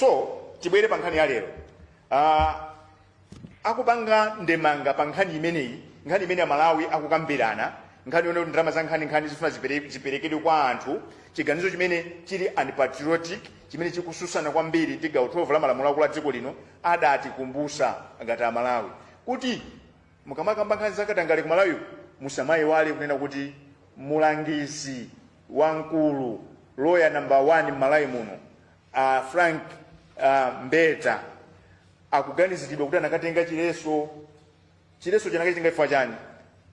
So tibwere pa nkhani ya lero. Akupanga ndemanga pa nkhani imeneyi, nkhani imene Amalawi akukambirana, nkhani yone kuti ndalama za nkhani nkhani zifuna ziperekedwe kwa anthu, chiganizo chimene chili unpatriotic, chimene chikususana kwambiri ndi gawo 12 la malamulo akulu a dziko lino. Adatikumbusa ngati Amalawi kuti mukamakamba nkhani zakatangale ku Malawi, musamayiwale kunena kuti mulangizi wamkulu, lawyer number 1 m'Malawi muno, Frank Mbeta, akuganiziridwa kuti anakatenga chileso. Chileso chanakachitenga chifukwa chani?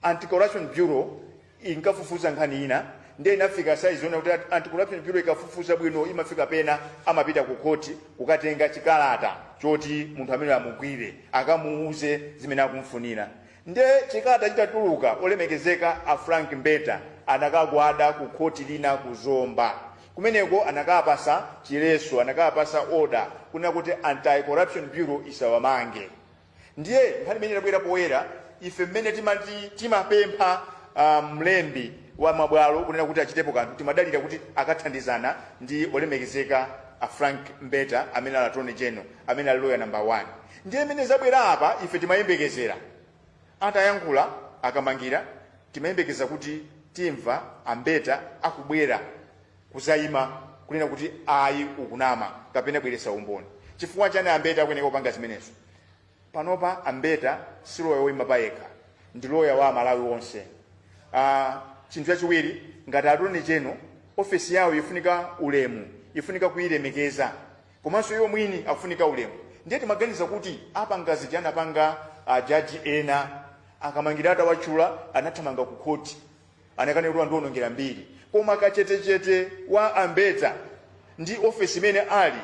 Anti-Corruption Bureau inkafufuza nkhani ina, ndiye inafika saizi yona kuti Anti-Corruption Bureau ikafufuza bwino, imafika pena amapita ku khoti kukatenga chikalata choti munthu amene amugwire, akamuuze zimene akumfunira. Ndiye chikalata chitatuluka, olemekezeka a Frank Mbeta anakagwada ku khoti lina ku Zomba. Kumeneko anakapasa chileso, anakapasa order kunena kuti Anti-Corruption Bureau isawamange. Ndiye nkhani imene inabwera poyera, ife mmene timati timapempha mlembi wa mabwalo kunena kuti achitepo kanthu, timadalira kuti akathandizana ndi olemekezeka a Frank Mbeta, amene ali Attorney General, amene ali lawyer number 1. Ndiye imene zabwera apa, ife timayembekezera atayankhula Akamangira, timayembekeza kuti timva Ambeta akubwera kuzayima kunena kuti ayi, ukunama, kapena bweresa umboni. Chifukwa chani Ambeta akuyeneka kupanga zimenezo panopa? Ambeta si loya woyima payekha, ndi loya wa Amalawi onse. Chinthu chachiwiri, ngati Attorney General, ofesi yawo ifunika ulemu, ifunika kuyilemekeza, komanso iwo mwini akufunika ulemu. Ndiye timaganiza kuti apanga zija anapanga ajaji ena. Akamangira atawatchula, anathamanga ku khoti, anakana kuti andionongera mbiri. Koma kachetechete wa Ambeta ndi ofesi imene ali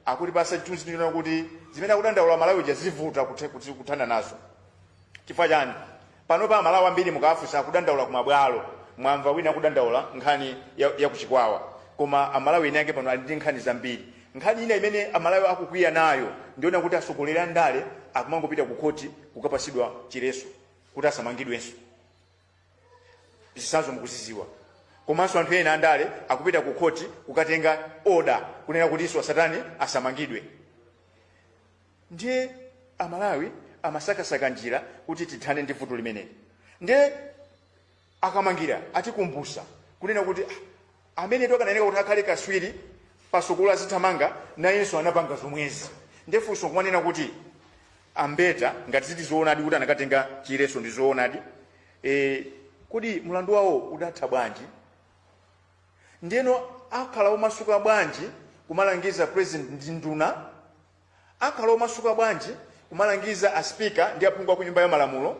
akuti pasa chithunzi china kuti zimene akudandaula Malawi ja zivuta kuthana nazo. Chifukwa chani? Panopa Amalawi ambiri mukawafunsa akudandaula kumabwalo. Mwamva wina akudandaula nkhani ya kuchikwawa, koma Amalawi ene ake pano ali ndi nkhani zambiri. Nkhani ina imene Amalawi akukwiya nayo ndiona kuti atsogoleri a ndale akumangopita ku khoti kukapasidwa chileso kuti asamangidwenso. Zitsanzo mukuziziwa. Komanso anthu ena andale akupita ku khoti kukatenga order kunena kuti iso asatani, asamangidwe. Ndiye Amalawi amasakasaka njira kuti tithane ndi vuto limeneli. Ndiye Akamangira atikumbusa kunena kuti amene tokananeka kuti akhale kaswiri pasukulu azithamanga, nayenso anapanga zomwezi. Ndiye funso kumanena kuti Ambeta, ngati ziti zoonadi kuti anakatenga chileso, ndi zoonadi, kodi mlandu wawo udatha bwanji? Ndiyeno akhala omasuka bwanji kumalangiza president ndi nduna? Akhala omasuka bwanji kumalangiza a speaker ndi aphungu aku Nyumba ya Malamulo?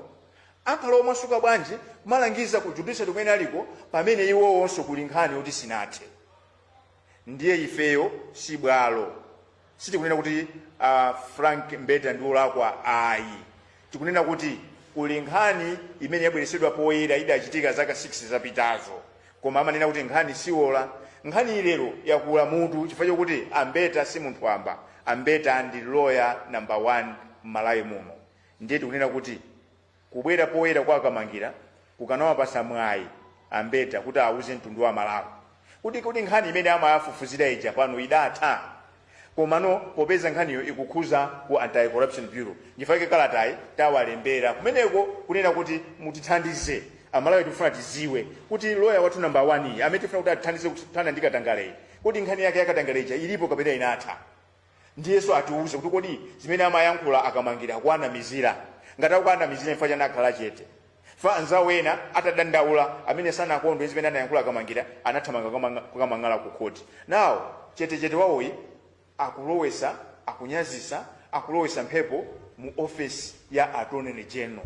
Akhala omasuka bwanji kumalangiza ku judiciary kumene aliko, pamene iwowonso kuli nkhani yoti sinathe? Ndiye ifeyo si bwalo, sitikunena kuti Frank Mbeta ndi olakwa, ayi. Tikunena kuti kuli nkhani imene yabweresedwa poyera, idachitika zaka 6 zapitazo, koma amanena kuti nkhani siwola. Nkhani ilero yakula mutu chifukwa chokuti Ambeta si munthu wamba. Ambeta ndi lawyer number 1 m'Malawi muno. Ndiye tikunena kuti kubwera poyera kwa Akamangira kukanawapasa mwayi Ambeta kuti auze mtundu wa Malawi kuti nkhani imene amayafufuzira ija pano idatha. Komano popeza nkhaniyo ikukhuza ku Anti-Corruption Bureau, ndifake kalatayi tawalembera kumeneko kunena kuti mutithandize Amalawi, tikufuna tiziwe kuti lawyer wathu number 1 amene tifuna kuti atithandize kuthana ndi katangaleyi, kuti nkhani yake yakatangale ija ilipo kapena inatha. Ndiyenso atiuze kuti kodi zimene amayankhula Akamangira akuanamizira? Ngati akuanamizira, chifukwa chani akhala chete? Fa anzawo ena atadandaula, amene sanakondwe zimene anayankhula Akamangira, anathamanga kukamang'ala ku khoti. Now chetechete wawoyi akulowesa, akunyazisa, akulowesa mphepo mu office ya Attorney General.